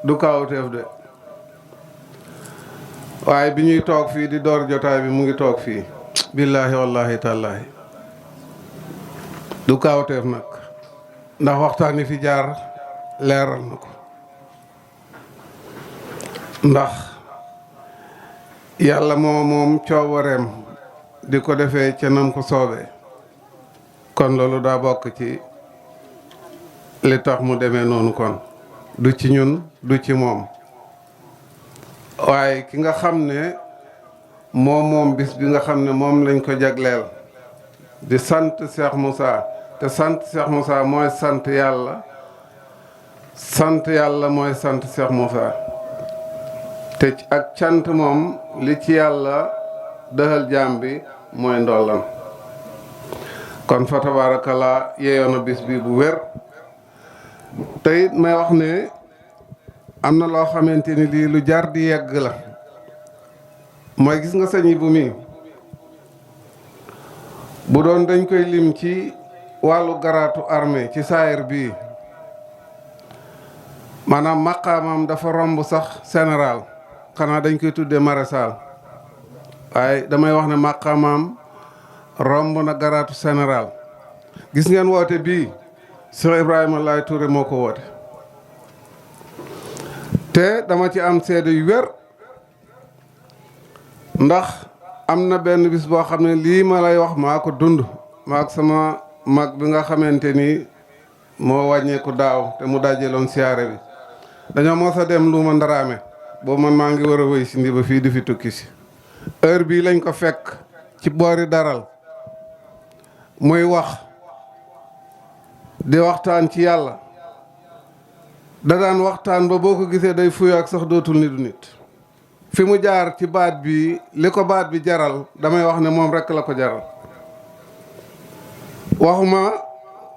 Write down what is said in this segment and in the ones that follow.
du kawteef de waaye bi ñuy toog fii di door jotaay bi mu ngi toog fii billaahi wallaahi tallaahi du kawteef nag ndax waxtaan yi fi jaar leeral na ko ndax yàlla moom coobareem di ko defee ca nam ko soobee kon loolu daa bokk ci li tax mu demee noonu kon du ci ñun du ci moom waaye ki nga xam ne moom bis bi nga xam ne moom lañ ko jagleel di sant Cheikh Moussa te sant Cheikh Moussa mooy sant yàlla mooy sant Cheikh Moussa te ak cant moom li ci yàlla dëxal jaam bi mooy ndollam kon fa tabaarakallaa yeeyoon na bis bi bu wér te it may wax ne am na loo xamante ni lii lu jar di yegg la mooy gis nga sëñ bu mi bu doon dañ koy lim ci wàllu garaatu armée ci saayir bii maanaam maqaamam dafa romb sax général xanaa dañ koy tuddee maréchal waaye damay wax ne maqaamam romb na garaatu général gis ngeen woote bii Cheikh Ibrahima Laye Touré moo ko woote te dama ci am seede yu wér ndax am na benn bis boo xam ne lii ma lay wax maa ko dund maa ak sama mag bi nga xamante ni moo wàññeeku daaw te mu dajaloon siyaare bi dañoo mos a dem lu ma ndaraame boobu man maa ngi war a wéy si ndi ba fii di fi tukki si heure bii lañ ko fekk ci boori daral muy wax di waxtaan ci yàlla da daan waxtaan ba boo ko gisee day fuyu ak sax dootul ni du nit fi mu jaar ci baat bi li ko baat bi jaral damay wax ne moom rekk la ko jaral waxuma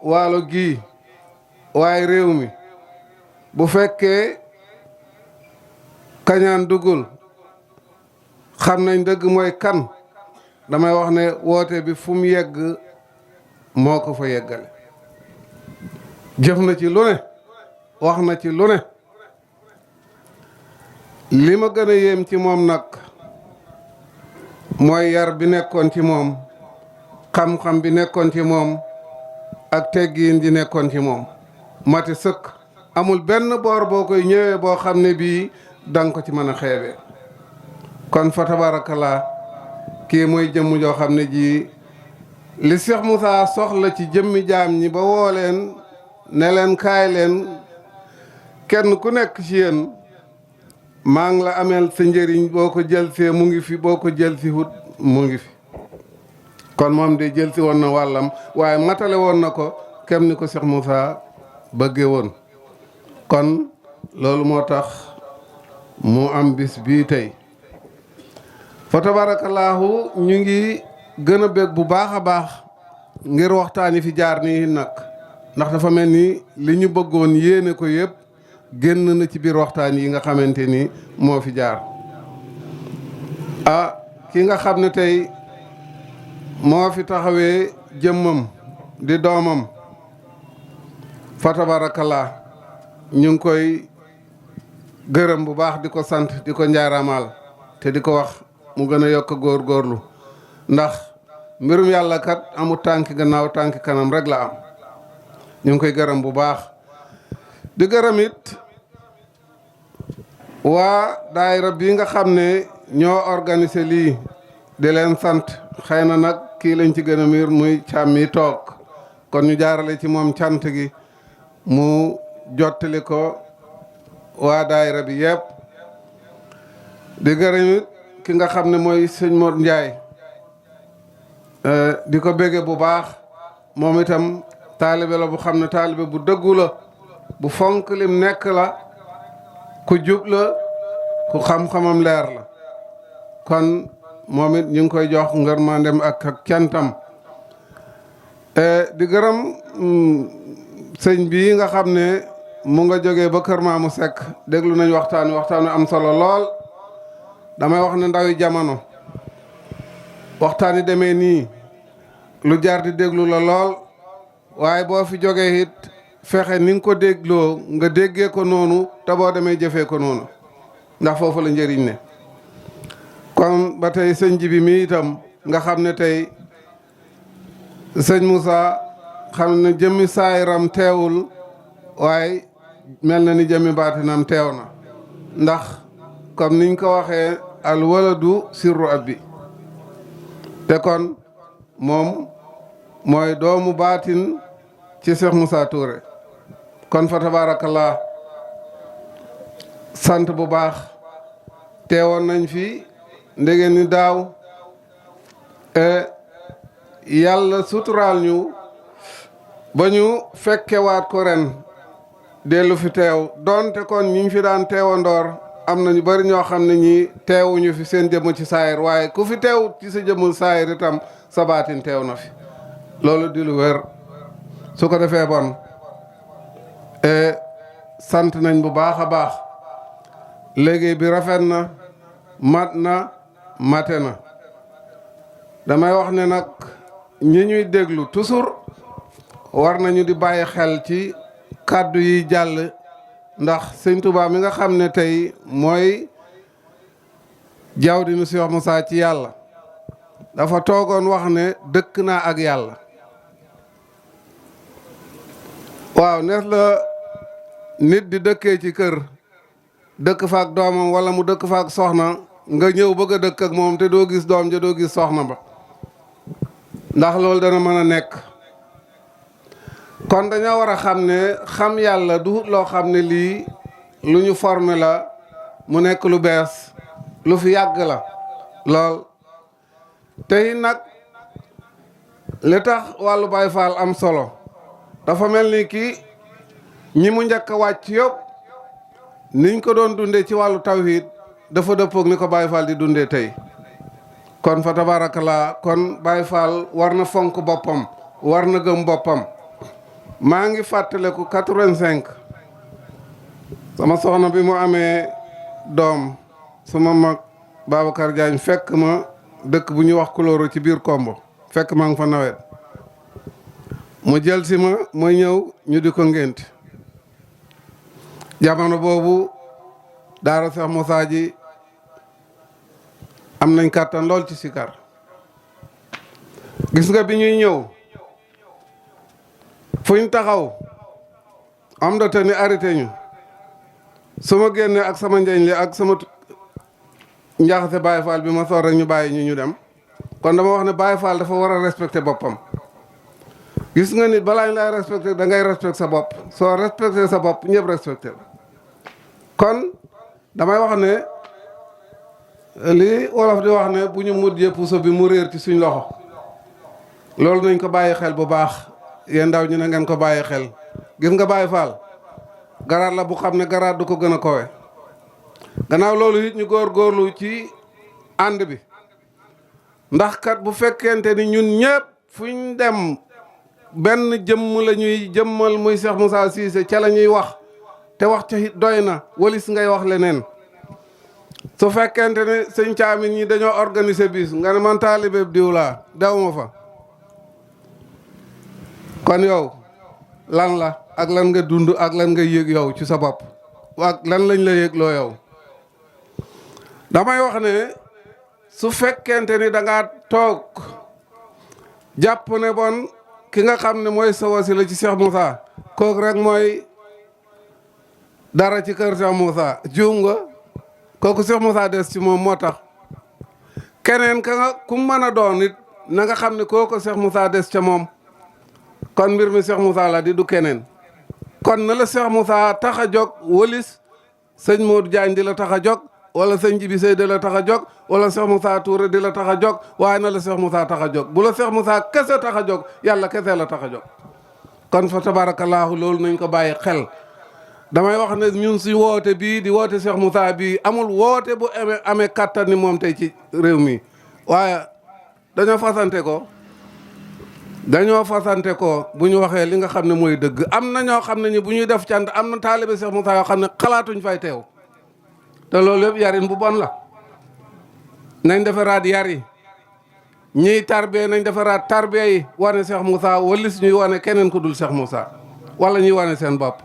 waalo gii waaye réew mi bu fekkee kañaan duggul xam nañ dëgg mooy kan damay wax ne woote bi fu mu yegg moo ko fa yeggale jëf na ci lu ne wax na ci lu ne li ma gën a yéem ci moom nag mooy yar bi nekkoon ci moom xam-xam bi nekkoon ci moom ak teggiin ji nekkoon ci moom mati sëkk amul benn boor boo koy ñëwee boo xam ne bii danga ko ci mën a xeebee kon fa tabarakallah kii mooy jëmm joo xam ne ji li Cheikh Moussa soxla ci jëmmi jaam ñi ba woo leen ne leen kaay leen kenn ku nekk ci yéen maa ngi la ameel sa njëriñ boo ko jël see mu ngi fi boo ko jël si wut mu ngi fi kon moom de jël si woon na wàllam waaye matale woon na ko kem ni ko Cheikh Moussa bëggee woon kon loolu moo tax mu am bis bii tey fa tabarakallahu ñu ngi gën a bég bu baax a baax ngir waxtaan yi fi jaar nii nag ndax dafa mel ni li ñu bëggoon yéene ko yëpp génn na ci biir waxtaan yi nga xamante ni moo fi jaar ki nga xam ne tey moo fi taxawee jëmmam di doomam fa tabarakallah ñu ngi koy gërëm bu baax di ko sant di ko njaaramaal te di ko wax mu gën a yokk góorgóorlu ndax mbirum yàlla kat amul tànki gannaaw tànki kanam rek la am ñu ngi koy gërëm bu baax di gërëm it waa daayira bii nga xam ne ñoo organisé lii di leen sant xëy na nag kii lañ ci gën a miir muy càmm mi toog kon ñu jaarale ci moom cant gi mu jottali ko waa daayira bi yëpp di gërëm it ki nga xam ne mooy sëñ Mor Ndiaye di ko bége bu baax moom itam taalibe la bu xam ne taalibe bu dëggu la bu fonk lim nekk la ku jub la ku xam-xamam leer la kon moom it ñu ngi koy jox ngërmandem ak cantam di gërëm sëñ bii nga xam ne mu nga jógee ba Kër Maamu Sekk déglu nañ waxtaan wi am solo lool damay wax ne ndawi jamono waxtaan yi demee nii lu jaar di déglu la lool waaye boo fi jógee it fexe ni nga ko dégloo nga déggee ko noonu te boo demee jëfee ko noonu ndax foofu la njëriñ ne. kon ba tey sëñ Jibi mi itam nga xam ne tey sëñ Moussa xam ne jëmmi saayiram teewul waaye mel na ni jëmmi baatinam teew na ndax comme niñ ko waxee al waladu sirru abbi te kon moom mooy doomu baatin ci Cheikh Moussa Touré kon fa tabarakallah sant bu baax teewoon nañ fi ndege ni daaw yàlla suturaal ñu ba ñu fekkewaat ko ren dellu fi teew doonte kon ñi fi daan teewandoor am na ñu bari ñoo xam ne ñi teewuñu fi seen jëmm ci saayir waaye ku fi teew ci sa jëmmul saayir itam sa baatin teew na fi loolu di lu wér su ko defee bon sant nañ bu baax a baax léegi bi rafet na mat na mate na damay wax ne nag ñi ñuy déglu toujours war nañu di bàyyi xel ci kàddu yi jàll ndax sëñ Touba mi nga xam ne tey mooy jawdi nu Cheikh Moussa ci yàlla dafa toogoon wax ne dëkk naa ak yàlla waaw nees la nit di dëkkee ci kër dëkk faak doomam wala mu dëkk faak soxna nga ñëw bëgg a dëkk ak moom te doo gis doom ja doo gis soxna ba ndax loolu dana mën a nekk kon dañoo war a xam ne xam yàlla du loo xam ne lii lu ñu formé la mu nekk lu bees lu fi yàgg la lool tey nag li tax wàllu Baay Faal am solo dafa mel ni kii ñi mu njëkk a wàcc yëpp niñ ko doon dundee ci wàllu tawhid dafa dëppoog ni ko Baay Faal di dundee tey kon fa tabarakallah kon Baay Faal war na fonk boppam war na gëm boppam maa ngi fàttaleku 85 sama soxna bi mu amee doom suma mag Babacar Diagne fekk ma dëkk bu ñuy wax Kulóoro ci biir Kombo fekk maa ngi fa nawet mu jël si ma mooy ñëw ñu di ko ngénte jamono boobu daara Cheikh Moussa ji am nañ kàttan lool ci sikar gis nga bi ñuy ñëw fu ñu taxaw am da te ni arrêté ñu su ma génnee ak sama njañ li ak sama njaxase Baye Fall bi ma soor rek ñu bàyyi ñu dem kon dama wax ne Baye Fall dafa war a respecté boppam gis nga nit balaa ñu lay respecté da ngay respecté sa bopp soo respecté sa bopp ñëpp respecté la kon damay wax ne li wolof di wax ne bu ñu mujjee puso bi mu réer ci suñ loxo loolu nañ ko bàyyi xel bu baax yéen ndaw ñu ne ngeen ko bàyyi xel gis nga Baye Fall garaat la bu xam ne garaat du ko gën a kowe gannaaw loolu it ñu góorgóorlu ci ànd bi ndax kat bu fekkente ni ñun ñëpp fuñ dem benn jëmm la ñuy jëmmal muy Cheikh Moussa Cissé ca la ñuy wax te wax ca it doy na walis ngay wax leneen su fekkente ne sëñ Caamin ñi dañoo organiser bis nga ne man taalibe diw laa dew ma fa kon yow lan la ak lan nga dund ak lan nga yëg yow ci sa bopp ak lan lañ la yëg loo yow damay wax ne su fekkente ni da ngaa toog jàpp ne bon ki nga xam ne mooy sa wasila ci Cheikh Moussa kooku rek mooy dara ci kër Cheikh Moussa juum nga kooku Cheikh Moussa des ci moom moo tax keneen ka nga ku mën a doon it na nga xam ne kooku Cheikh Moussa des ca moom kon mbir mi Cheikh Moussa la di du keneen kon na la Cheikh Moussa tax a jóg walis sëñ Modou Diagne di la tax a jóg wala sëñ Jibi Sey di la tax a jóg wala Cheikh Moussa Touré di la tax a jóg waaye na la Cheikh Moussa tax a jóg bu la Cheikh Moussa kese tax a jóg yàlla kese la tax a jóg kon fa tabaarakallaahu loolu nañ ko bàyyi xel damay wax ne ñun si woote bii di woote Cheikh Moussa bii amul woote bu amee kattan ni moom tey ci réew mi waaye dañoo fasante ko bu ñu waxee li nga xam ne mooy dëgg am na ñoo xam ne ñi bu ñuy def cant am na taalibe Cheikh Moussa yoo xam ne xalaatuñ fay teew te loolu yëpp yarin bu bon la nañ defaraat yar yi ñiy tarbiya nañ defaraat tarbiya yi wane Cheikh Moussa walis ñuy wane keneen ku dul Cheikh Moussa wala ñuy wane seen bopp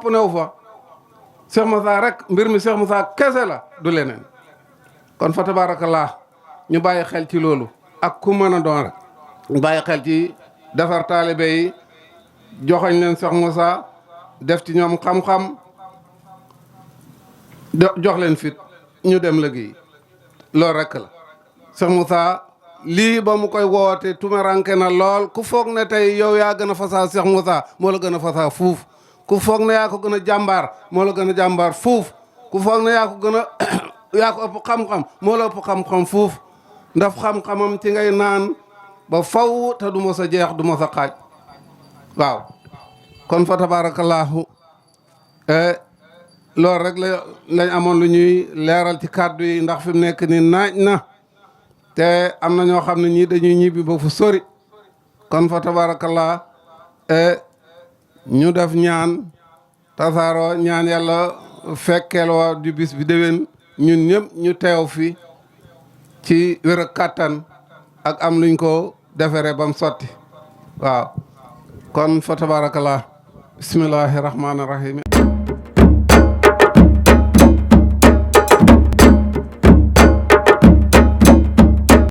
new fa Cheikh Moussa rek mbir mi Cheikh Moussa kese la du leneen kon fa tabarakallah ñu bàyyi xel ci loolu ak ku mën a doon rek ñu bàyyi xel ci defar taalibe yi joxoñ leen Cheikh Moussa def ci ñoom xam-xam jox leen fit ñu dem liggéey loolu rek la Cheikh Moussa lii ba mu koy woote tumeranke na lool ku foog ne tey yow yaa gën a fasaa Cheikh Moussa moo la gën a fasaa fuuf ku foog ne yaa ko gën a jàmbaar moo la gën a jàmbaar fuuf ku foog ne yaa ko gën a yaa ko ëpp xam-xam moo la ëpp xam-xam fuuf ndax xam-xamam ci ngay naan ba faw te du mos a jeex du mos a xaaj waaw kon fa tabarakallahu loolu rek lañ amoon lu ñuy leeral ci kàddu yi ndax fi mu nekk ni naaj na te am na ñoo xam ne ñii dañuy ñibbi ba fu sori kon fa tabarakallah ñu def ñaan tasaaroo ñaan yàlla fekkeeloo di bis bi déwén ñun ñëpp ñu teew fi ci wér ak kàttan ak am luñ ko defere bam sotti waaw kon fa tabarakallah bismillahi rahmaani rahim